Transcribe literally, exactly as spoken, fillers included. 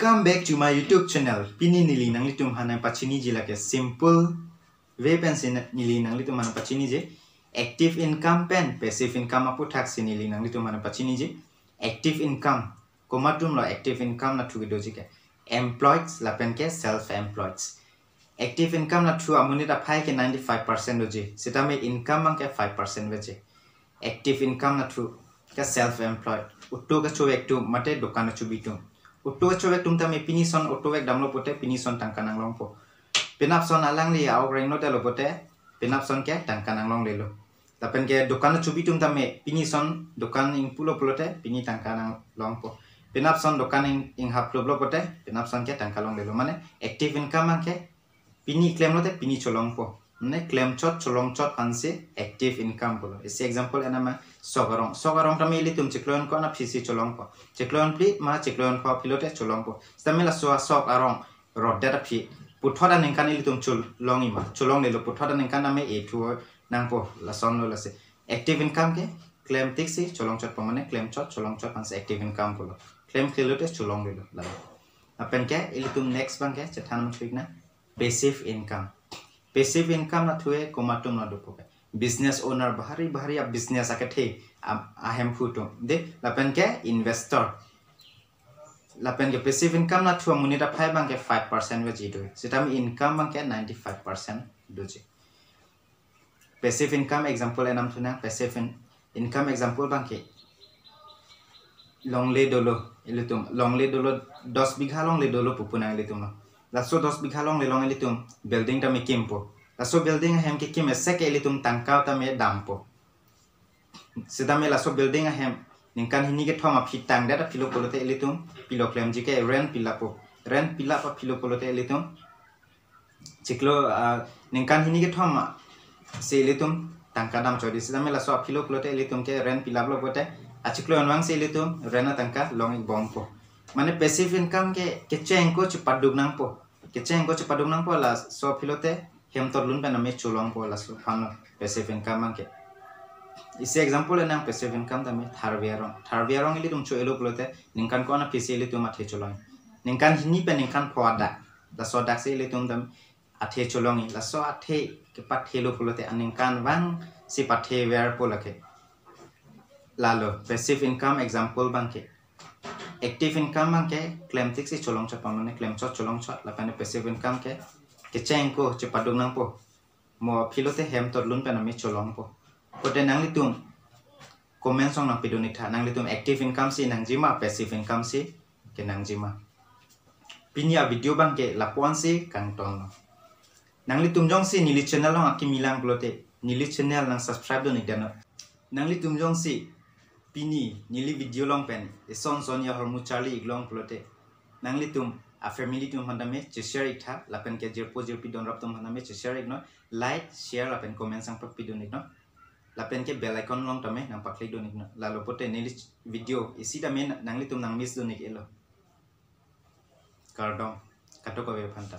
Welcome back to my YouTube channel. Pini neli nanglitum aphan nangpachiniji lake simple way pensi neli nanglitum aphan nangpachiniji. Active income pen passive income aputhak si neli nanglitum aphan nangpachiniji. Active income, komat atumlo active income nathu kedoji ke? Employed lapen ke self employed. Active income nathu amonit aphai ke ninety-five percent doji. Sitame income abang ke five percent veji. Active income nathu ke self employed. Auto kachovek atum mate dokan kachobi atum. Auto kachovek atum tame pini ason auto vek damlo pote pini ason tangka nanglongpo. Penap ason alangli a-ok rengno detlo pote penap ason ke tangka nanglonglelo. Lapen ke dokan kachobi atum tame pini ason dokan ingpulo pulote pini tangka nanglongpo. Penap ason dokan ing, inghaplo pulo pote penap ason ke tangka longlelo. Mane active income abang ke pini klemlote pini cholongpo. Mane klemchot cholongchot aphansi active income pulo. Isi example enama sok arong. Sok arong tame ilitum chiklo ingkoi aphi si cholongpo. Chiklo ingphli ma chiklo ingkoi aphi lote cholongpo. Sitame laso sok arong rodet aphi puthot aningkan ilitum cholongji ma? Cholonglelo. Puthot aningkan tame ethu nangpo, lasonlo lasi. Active income ke klemtik si cholongchotpo, mane klemchot cholongchot aphansi active income pulo. Klemklelote cholonglelo lalo. Lapen ke ilitum next abang ke chethan machik na passive income. Passive income nathu ke komat atum nangdopo ke? Business owner, bahari bahari a-business akethe am-, ahemphu atum. De, lapen ke investor. Lapen ke passive income nathu amonit aphai abang ke five percent veji do. Sitame income abang ke ninety-five percent doji. Passive income example enam thunang. Passive in, income example abang ke longle dolo ilitum. Longle dolo, dos bigha longle dolo pu punang ilitum lo. Laso dos bigha longle along ilitum building tame kimpo. Laso building ahem kekim isi ke ilitum tangka tame dampo. Sitame laso building ahem ningkan hini kethom aphi tangdet aphilo pulote ilitum pilo klemji ke? Rent pilappo. Rent pilap aphilo pulote ilitum chiklo, ah, ningkan hini kethom si ilitum tangka damchot di. Sitame laso aphilo pulote ilitum ke rent pilaplo pote achiklo anvang si ilitum rent atangka long-ikbompo. Mane passive income ke kecheng ako chepaduk nangpo. Kecheng ako chepaduk nangpo, laso aphi lote hem totlun pen tame cholongpo, laso aphanlo passive income abang ke. Isi example enang passive income tame tharve arong. Tharve arong ilitum cho-elo pulote ningkan ko-an aphi si ilitum athe cholong? Ningkan hini pen ningkan pho adak. Laso adak si ilitum tame athe cholongji. Laso athe kepathelo pulote aningkanvang si patheverpo lake. Lalo passive income example abang ke. Active income abang ke klemtik si cholongchot, mane klemchot cholongchot. Lapen passive income ke kecheng ako chepaduk nangpo. Mo aphi lote hem totlun pen tame cholongpo. Pote nanglitum comment along nangpidun-ik tha, nanglitum active income si nangji ma, passive income si kenangji ma? Pini a-video abang ke lapu-an si kangtonlo. Nanglitum jongsi neli channel along akimi lang pulote neli channel nang subscribe dun-ik damnon. Nanglitum jongsi pini neli video along pen ison son ahormu charli-ik long pulote nanglitum a-family atum aphan tame che-share-ik tha, lapen ke jirpo jirpi donrap atum aphan tame che-share-ik non. Like, share lapen comment nangpapidun-ik non. Lapen ke bell icon along tame nangpa-click dun-ik non. Lalo pote neli video isi tame nanglitum nang-miss dun-ik-elo. Kardom. Kadokave aphanta.